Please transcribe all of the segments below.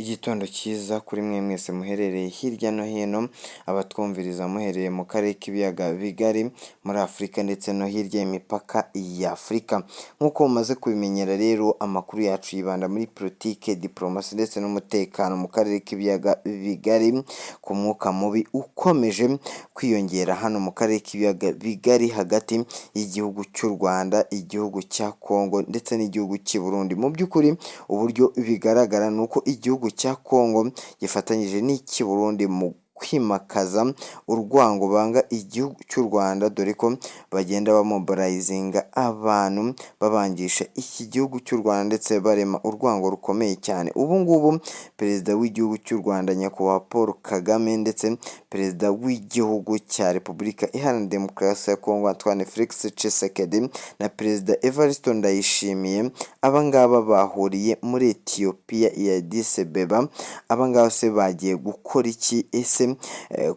Igitondo cyiza kuri mwe mwese muherereye hirya no hino, abatwumviriza muherereye mu karere k'ibiyaga bigari muri Afurika ndetse no hirya y'imipaka ya Afurika. Nk'uko mumaze kubimenyera rero, amakuru yacu yibanda muri politike, diporomasi ndetse n'umutekano mu karere k'ibiyaga bigari, ku mwuka mubi ukomeje kwiyongera hano mu karere k'ibiyaga bigari hagati y'igihugu cy'u Rwanda, igihugu cya Kongo ndetse n'igihugu cy'i Burundi. Mu by'ukuri uburyo bigaragara ni uko igihugu cya Kongo gifatanyije n'icy'i Burundi mu kwimakaza urwango banga igihugu cy'u Rwanda, dore ko bagenda bamobilizinga abantu babangisha iki gihugu cy'u Rwanda ndetse barema urwango rukomeye cyane. Ubu ngubu perezida w'igihugu cy'u Rwanda Nyakubahwa Paul Kagame ndetse perezida w'igihugu cya Repubulika Iharanira Demokarasi ya Kongo Antoine Felix Tshisekedi na perezida Evariste Ndayishimiye, aba ngaba bahuriye muri Ethiopia i Addis Abeba. Aba ngaba se bagiye gukora iki? Ese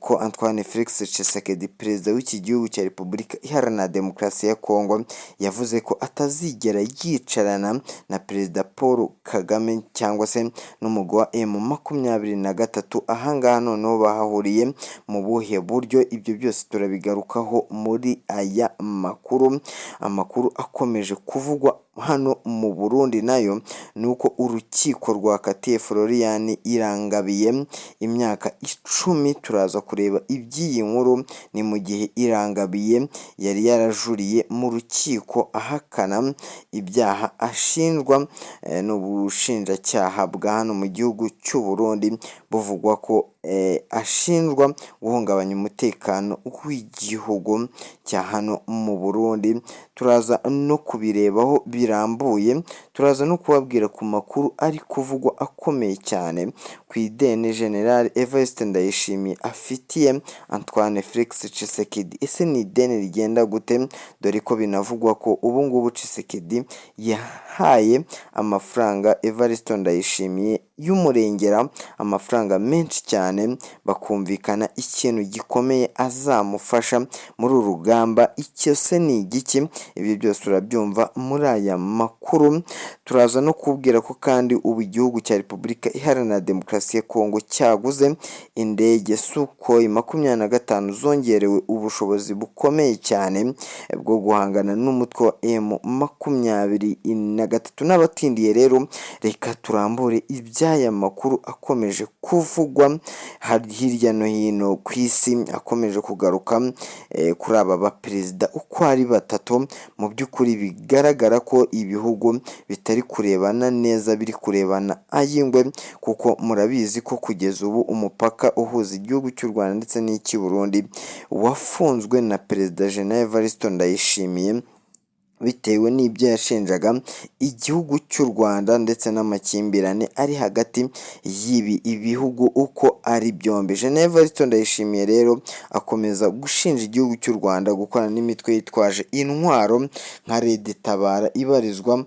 ko Antoine Felix Tshisekedi perezida w'iki gihugu cya Repubulika Iharanira Demokarasi ya Kongo yavuze ko atazigera yicarana na perezida Paul Kagame cyangwa se n'umugwi wa M23, ahangaha noneho bahahuriye mu buhe buryo? Ibyo byose turabigarukaho muri aya makuru. Amakuru akomeje kuvugwa hano mu Burundi nayo ni uko urukiko rwakatiye Florian Irangabiye imyaka 10. Turaza kureba iby'iyi nkuru. Ni mu gihe Irangabiye yari yarajuriye mu rukiko ahakana ibyaha ashinjwa n'ubushinjacyaha bwa hano mu gihugu cy'u Burundi, buvugwa ko ashinjwa guhungabanya umutekano w'igihugu cya hano mu Burundi. Turaza no kubirebaho birambuye, turaza no kubabwira ku makuru ari kuvugwa akomeye cyane ku ideni General Evariste Ndayishimiye afitiye Antoine Felix Tshisekedi. Ese ni ideni rigenda gute? Dore ko binavugwa ko ubu ngubu Tshisekedi yahaye amafaranga Evariste Ndayishimiye y'umurengera, amafaranga menshi cyane, bakumvikana ikintu gikomeye azamufasha muri uru rugamba. Icyo se ni igiki? Ibyo byose urabyumva muri aya makuru. Turaza no kubwira ko kandi ubu igihugu cya Repubulika Iharanira Demokarasi ya Kongo cyaguze indege Sukhoi 25 zongerewe ubushobozi bukomeye cyane bwo guhangana n'umutwe wa M23. N'abatindiye rero, reka turambure iby'aya makuru akomeje kuvugwa hirya no hino ku isi, akomeje kugaruka kuri aba baperezida uko ari batatu. Mu by'ukuri bigaragara ko ibihugu bitari kurebana neza, biri kurebana ay'ingwe, kuko murabizi ko kugeza ubu umupaka uhuza igihugu cy'u Rwanda ndetse n'icy'i Burundi wafunzwe na perezida General Evariste Ndayishimiye bitewe n'ibyo yashinjaga igihugu cy'u Rwanda ndetse n'amakimbirane ari hagati y'ibi ibihugu uko ari byombi. General Evariste Ndayishimiye rero akomeza gushinja igihugu cy'u Rwanda gukorana n'imitwe yitwaje intwaro nka Red Tabara ibarizwa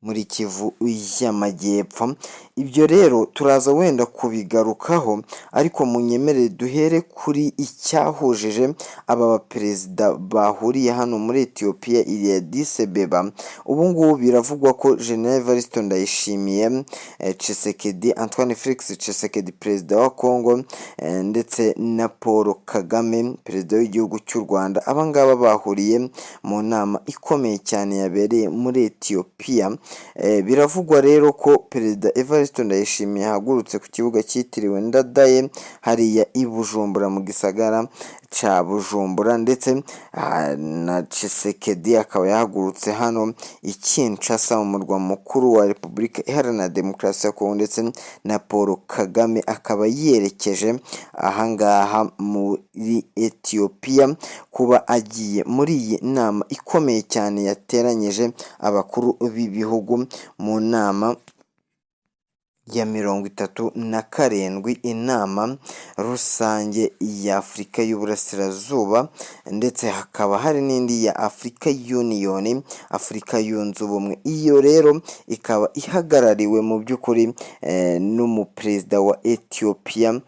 muri Kivu y'Amajyepfo. Ibyo rero turaza wenda kubigarukaho, ariko munyemerere duhere kuri icyahujije aba baperezida bahuriye hano muri Ethiopia i Addis Abeba. Ubu ngubu biravugwa ko General Evariste Ndayishimiye, Tshisekedi, Antoine Felix Tshisekedi perezida wa Kongo ndetse na Paul Kagame perezida w'igihugu cy'u Rwanda, aba ngaba bahuriye mu nama ikomeye cyane yabereye muri Ethiopia. Biravugwa rero ko perezida Evariste Ndayishimiye yahagurutse ku kibuga cyitiriwe Ndadaye hariya i Bujumbura mu gisagara ca Bujumbura, ndetse na Tshisekedi akaba yahagurutse hano i Kinshasa mu murwa mukuru wa Repubulika Iharanira Demokarasi ya Kongo, ndetse na Paul Kagame akaba yerekeje ahangaha muri Ethiopia kuba agiye muri iyi nama ikomeye cyane yateranyije abakuru b'ibihugu mu nama ya 37, inama rusange y'Afurika y'Uburasirazuba, ndetse hakaba hari n'indi ya Africa Union, Afurika Yunze Ubumwe. Iyo rero ikaba ihagarariwe mu by'ukuri n'umuperezida wa Ethiopia.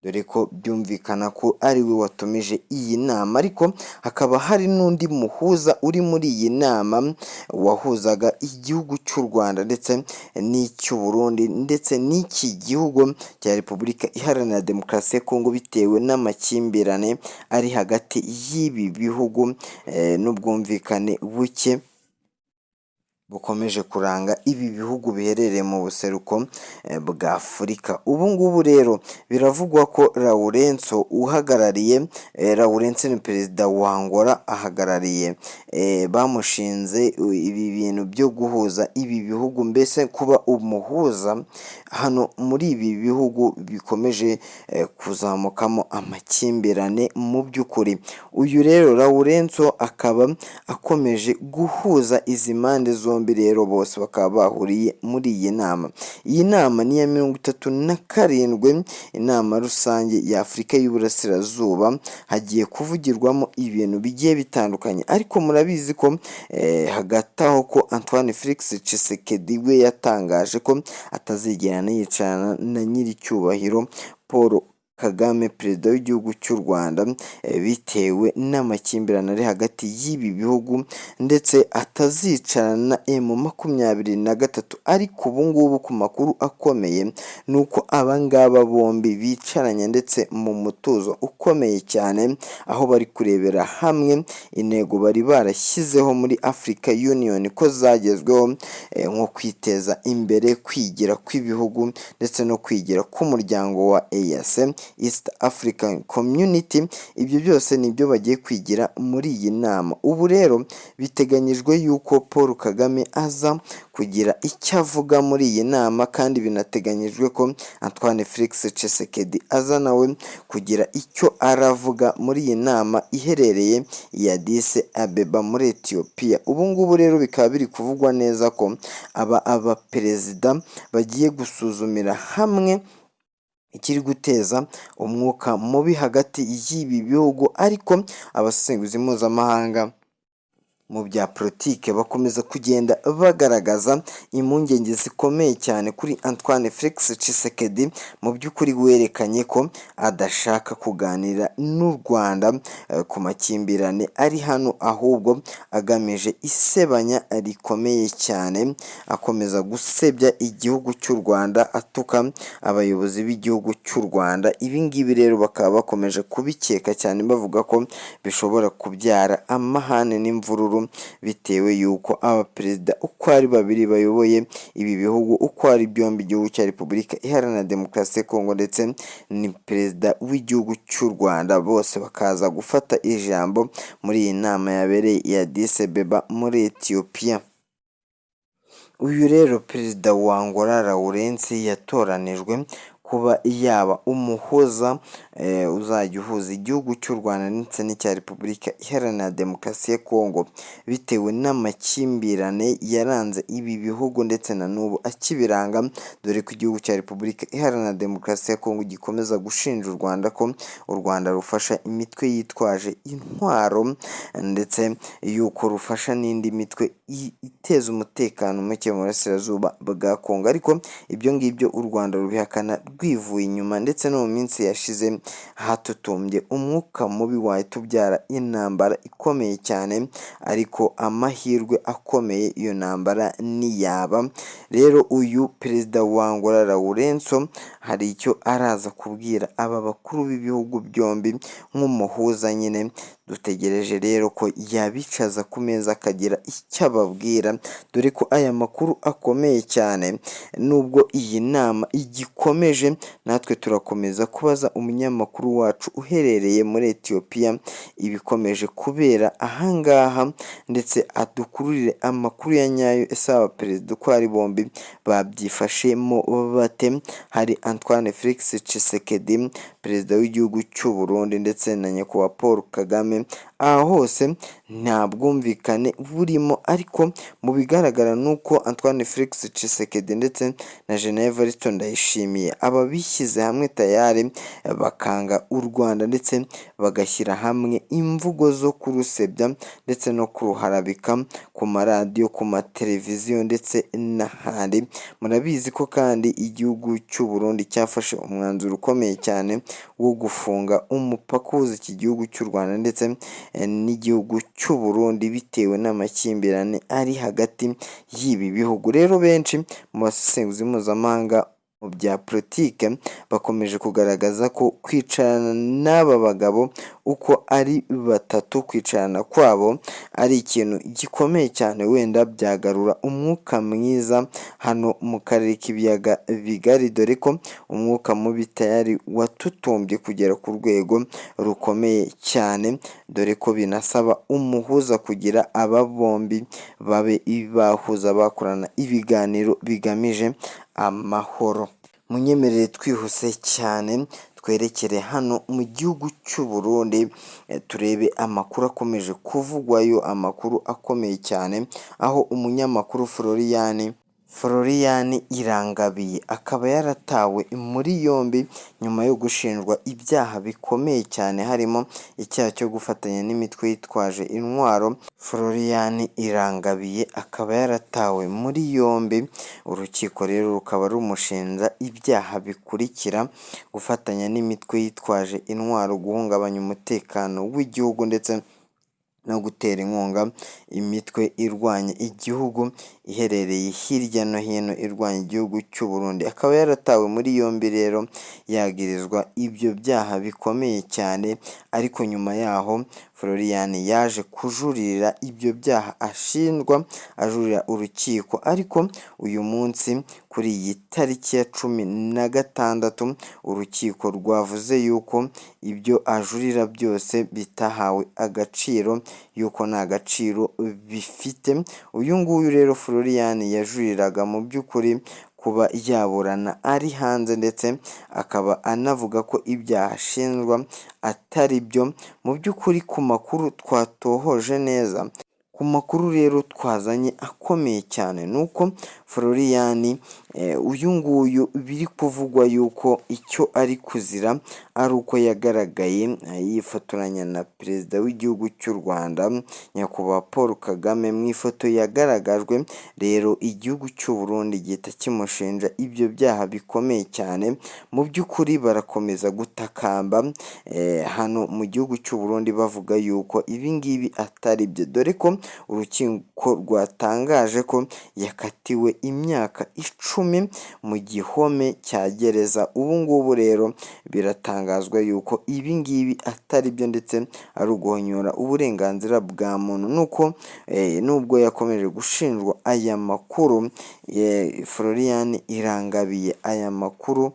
Dore ko byumvikana ko ari we watumije iyi nama, ariko hakaba hari n'undi muhuza uri muri iyi nama wahuzaga igihugu cy'u Rwanda ndetse n'icy'u Burundi ndetse n'iki gihugu cya Repubulika Iharanira Demokarasi ya Kongo, bitewe n'amakimbirane ari hagati y'ibi bihugu n'ubwumvikane buke bukomeje kuranga ibi bihugu biherereye mu buseruko bwa Afurika. Ubu ngubu rero biravugwa ko Lourenço uhagarariye, Lourenço ni perezida wa Angola, ahagarariye, bamushinze ibi bintu byo guhuza ibi bihugu, mbese kuba umuhuza hano muri ibi bihugu bikomeje kuzamukamo amakimbirane. Mu by'ukuri uyu rero Lourenço akaba akomeje guhuza izi mpande zombi. Rero bose bakaba bahuriye muri iyi nama. Iyi nama ni iya 37, inama rusange ya Afurika y'Uburasirazuba. Hagiye kuvugirwamo ibintu bigiye bitandukanye, ariko murabizi ko hagati aho ko Antoine Felix Tshisekedi we yatangaje ko atazigera yicarana na nyiricyubahiro Paul Kagame, perezida w'igihugu cy'u Rwanda, bitewe n'amakimbirane ari hagati y'ibi bihugu, ndetse atazicarana na M23. Ariko ubu ngubu ku makuru akomeye ni uko aba ngaba bombi bicaranye ndetse mu mutuzo ukomeye cyane, aho bari kurebera hamwe intego bari barashyizeho muri Africa Union ko zagezweho, nko kwiteza imbere, kwigira kw'ibihugu ndetse no kwigira k'umuryango wa EAC, East African Community. Ibyo byose nibyo bagiye kwigira muri iyi nama. Ubu rero biteganyijwe yuko Paul Kagame aza kugira icyo avuga muri iyi nama, kandi binateganyijwe ko Antoine Felix Tshisekedi aza nawe kugira icyo aravuga muri iyi nama iherereye i Addis Abeba muri Ethiopia. Ubu ngubu rero bikaba biri kuvugwa neza ko aba abaperezida bagiye gusuzumira hamwe ikiri guteza umwuka mubi hagati y'ibi bihugu. Ariko abasesenguzi mpuzamahanga mu bya politike bakomeza kugenda bagaragaza impungenge zikomeye cyane kuri Antoine Felix Tshisekedi, mu by'ukuri werekanye ko adashaka kuganira n'u Rwanda ku makimbirane ari hano, ahubwo agamije isebanya rikomeye cyane, akomeza gusebya igihugu cy'u Rwanda, atuka abayobozi b'igihugu cy'u Rwanda. Ibi ngibi rero bakaba bakomeje kubikeka cyane, bavuga ko bishobora kubyara amahane n'imvururu, bitewe y'uko abaperezida uko ari babiri bayoboye ibi bihugu uko ari byombi, igihugu cya Repubulika Iharanira Demokarasi ya Kongo ndetse ni perezida w'igihugu cy'u Rwanda, bose bakaza gufata ijambo muri iyi nama yabereye i Addis Abeba muri Ethiopia. Uyu rero perezida wa Angola Lourenço yatoranijwe kuba yaba umuhuza uzajya uhuza igihugu cy'u Rwanda ndetse n'icya Repubulika Iharanira Demokarasi ya Kongo, bitewe n'amakimbirane yaranze ibi bihugu ndetse na n'ubu akibiranga, dore ko igihugu cya Repubulika Iharanira Demokarasi ya Kongo gikomeza gushinja u Rwanda ko u Rwanda rufasha imitwe yitwaje intwaro, ndetse yuko rufasha n'indi mitwe iteza umutekano muke mu burasirazuba bwa Kongo. Ariko ibyo ngibyo u Rwanda rubihakana rwivuye inyuma, ndetse no mu minsi yashize hatutumbye umwuka mubi wahita ubyara intambara ikomeye cyane, ariko amahirwe akomeye iyo ntambara ntiyaba. Rero uyu perezida wa Angola Lourenço hari icyo araza kubwira aba bakuru b'ibihugu byombi nk'umuhuza nyine. Dutegereje rero ko yabicaza ku meza akagira icyo ababwira, dore ko aya makuru akomeye cyane. Nubwo iyi nama igikomeje, natwe turakomeza kubaza umunyamakuru wacu uherereye muri Ethiopia ibikomeje kubera ahangaha, ndetse adukururire amakuru ya nyayo. Ese aba perezida uko ari bombi babyifashemo bate? Hari Antoine Felix Tshisekedi, perezida w'igihugu cy'u Burundi, ndetse na nyakubahwa Paul Kagame. Aha hose Nta bwumvikane burimo, ariko mu bigaragara ni uko Antoine Felix Tshisekedi ndetse na General Evariste Ndayishimiye aba bishyize hamwe tayari, bakanga u Rwanda ndetse bagashyira hamwe imvugo zo kurusebya ndetse no kuruharabika ku maradiyo, ku mateleviziyo ndetse n'ahandi. Murabizi ko kandi igihugu cy'u Burundi cyafashe umwanzuro ukomeye cyane wo gufunga umupaka uhuza iki gihugu cy'u Rwanda ndetse n'igihugu cy'u Burundi bitewe n'amakimbirane ari hagati y'ibi bihugu. Rero benshi mu basesenguzi mpuzamahanga mu bya politike bakomeje kugaragaza ko kwicarana n'aba bagabo uko ari batatu, kwicarana kwabo ari ikintu gikomeye cyane, wenda byagarura umwuka mwiza hano mu karere k'ibiyaga bigari, dore ko umwuka mubi tayari watutumbye kugera ku rwego rukomeye cyane, dore ko binasaba umuhuza kugira aba bombi babe bahuza, bakorana ibiganiro bigamije amahoro. Munyemerere twihuse cyane twerekere hano mu gihugu cy'u Burundi, turebe amakuru akomeje kuvugwayo, amakuru akomeye cyane, aho umunyamakuru Florian Irangabiye akaba yaratawe muri yombi nyuma yo gushinjwa ibyaha bikomeye cyane, harimo icyaha cyo gufatanya n'imitwe yitwaje intwaro. Florian Irangabiye akaba yaratawe muri yombi, urukiko rero rukaba rumushinja ibyaha bikurikira: gufatanya n'imitwe yitwaje intwaro, guhungabanya umutekano w'igihugu ndetse no gutera inkunga imitwe irwanya igihugu iherereye hirya no hino irwanya igihugu cy'u Burundi. Akaba yaratawe muri yombi rero yagirizwa ibyo byaha bikomeye cyane, ariko nyuma yaho Florian yaje kujuririra ibyo byaha ashinjwa, ajurira urukiko, ariko uyu munsi kuri iyi tariki ya 16 urukiko rwavuze yuko ibyo ajurira byose bitahawe agaciro, yuko nta gaciro bifite. Uyu nguyu rero Florian yajuriraga mu by'ukuri kuba yaburana ari hanze, ndetse akaba anavuga ko ibyaha ashinjwa atari byo. Mu by'ukuri ku makuru twatohoje neza, ku makuru rero twazanye akomeye cyane, ni uko Florian uyu nguyu biri kuvugwa yuko icyo ari kuzira ari uko yagaragaye yifotoranya na perezida w'igihugu cy'u Rwanda nyakubahwa Paul Kagame. Mu ifoto yagaragajwe rero igihugu cy'u Burundi gihita kimushinja ibyo byaha bikomeye cyane. Mu by'ukuri barakomeza gutakamba hano mu gihugu cy'u Burundi bavuga yuko ibi ngibi atari byo, dore ko urukiko rwatangaje ko yakatiwe imyaka 10 mu gihome cya gereza. Ubu ngubu rero biratangazwa yuko ibi ngibi atari byo ndetse ari uguhonyora uburenganzira bwa muntu. Nuko nubwo yakomeje gushinjwa aya makuru, Florian Irangabiye, aya makuru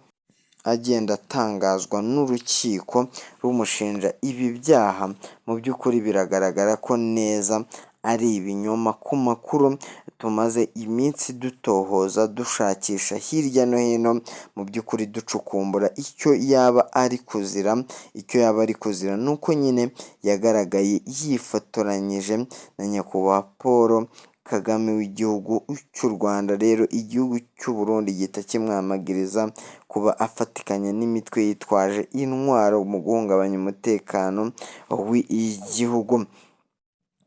agenda atangazwa n'urukiko rumushinja ibi byaha, mu by'ukuri biragaragara ko neza ari ibinyoma. Ku makuru tumaze iminsi dutohoza, dushakisha hirya no hino, mu by'ukuri ducukumbura icyo yaba ari kuzira, icyo yaba ari kuzira ni uko nyine yagaragaye yifotoranyije na nyakubahwa Paul Kagame w'igihugu cy'u Rwanda. Rero igihugu cy'u Burundi gihita kimwamagiriza kuba afatikanya n'imitwe yitwaje intwaro mu guhungabanya umutekano w'igihugu.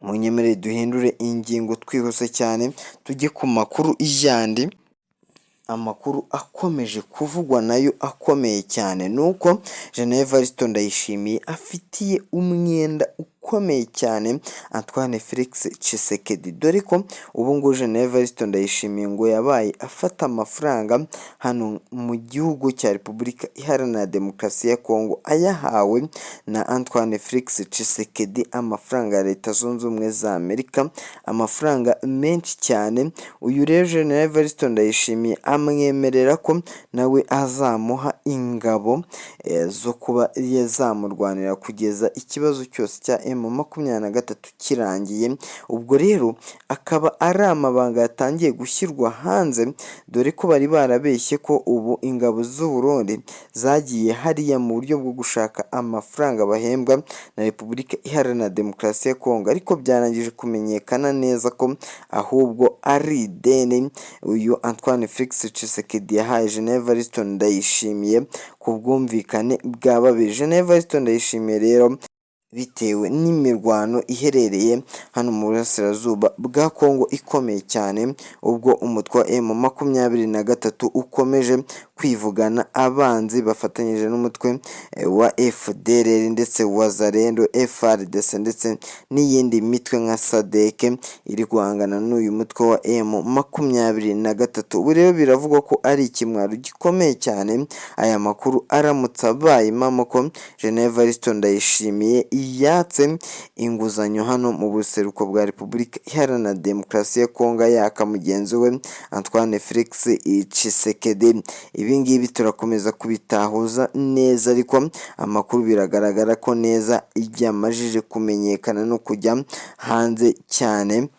Munyemerere duhindure ingingo twihuse cyane tujye ku makuru yandi. Amakuru akomeje kuvugwa nayo akomeye cyane ni uko General Evariste Ndayishimiye afitiye umwenda ukomeye cyane Antoine Felix Tshisekedi, dore ko ubu ngubu General Evariste Ndayishimiye ngo yabaye afata amafaranga hano mu gihugu cya Repubulika Iharanira Demokarasi ya Kongo, ayahawe na Antoine Felix Tshisekedi, amafaranga ya Leta Zunze Ubumwe za Amerika, amafaranga menshi cyane. Uyu rero General Evariste Ndayishimiye amwemerera ko nawe azamuha ingabo zo kuba yazamurwanira kugeza ikibazo cyose cya M23 kirangiye. Ubwo rero akaba ari amabanga yatangiye gushyirwa hanze, dore ko bari barabeshye ko ubu ingabo z'u Burundi zagiye hariya mu buryo bwo gushaka amafaranga bahembwa na Repubulika Iharanira Demokarasi ya Kongo, ariko byarangije kumenyekana neza ko ahubwo ari ideni uyu Antoine Felix Tshisekedi yahaye Gen Evariste Ndayishimiye ku bwumvikane bwa babiri. Gen Evariste Ndayishimiye rero, bitewe n'imirwano iherereye hano mu burasirazuba bwa Kongo ikomeye cyane, ubwo umutwe wa M23 ukomeje kwivugana abanzi bafatanyije n'umutwe wa FDLR ndetse Wazalendo, FARDC ndetse n'iyindi mitwe nka SADC iri guhangana n'uyu mutwe wa M23. Ubu rero biravugwa ko ari ikimwaro gikomeye cyane aya makuru aramutse abaye impamo ko Gen Evariste Ndayishimiye yatse inguzanyo hano mu buseruko bwa Repubulika Iharanira Demokarasi ya Kongo yaka mugenzi we Antoine Felix Tshisekedi. Ibi ngibi turakomeza kubitahuza neza, ariko amakuru biragaragara ko neza yamajije kumenyekana no kujya hanze cyane.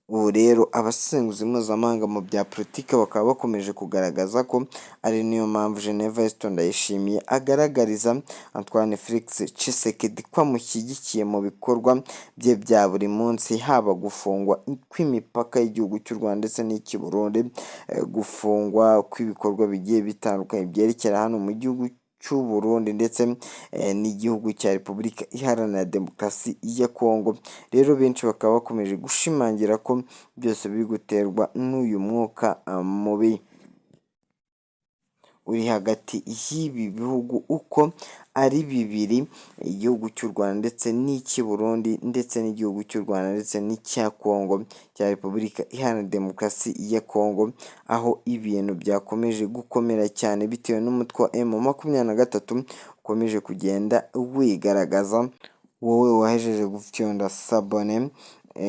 Ubu rero abasesenguzi mpuzamahanga mu bya politiki bakaba bakomeje kugaragaza ko ari niyo mpamvu Gen Evariste Ndayishimiye agaragariza Antoine Felix Tshisekedi ko amushyigikiye mu bikorwa bye bya buri munsi, haba gufungwa kw'imipaka y'igihugu cy'u Rwanda ndetse n'icy'i Burundi, gufungwa kw'ibikorwa bigiye bitandukanye byerekera hano mu gihugu cy'u Burundi ndetse n'igihugu cya Repubulika Iharanira Demokarasi ya Kongo. Rero benshi bakaba bakomeje gushimangira ko byose biri guterwa n'uyu mwuka mubi uri hagati y'ibi bihugu uko ari bibiri, igihugu cy'u Rwanda ndetse n'icy'i Burundi ndetse n'igihugu cy'u Rwanda ndetse n'icya Kongo cya Repubulika Iharanira Demokarasi ya Kongo, aho ibintu byakomeje gukomera cyane bitewe n'umutwe wa M23 ukomeje kugenda wigaragaza. Wowe wahejeje gufyonda s'abonner,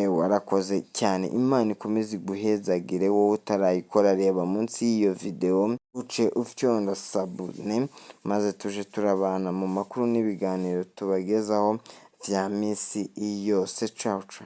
warakoze cyane, Imana ikomeze iguhezagire. Wowe utarayikora, reba munsi y'iyo videwo uce ufyonda s'abonner, maze tuje turabana mu makuru n'ibiganiro tubagezaho vya misi yose. Cawu cawu.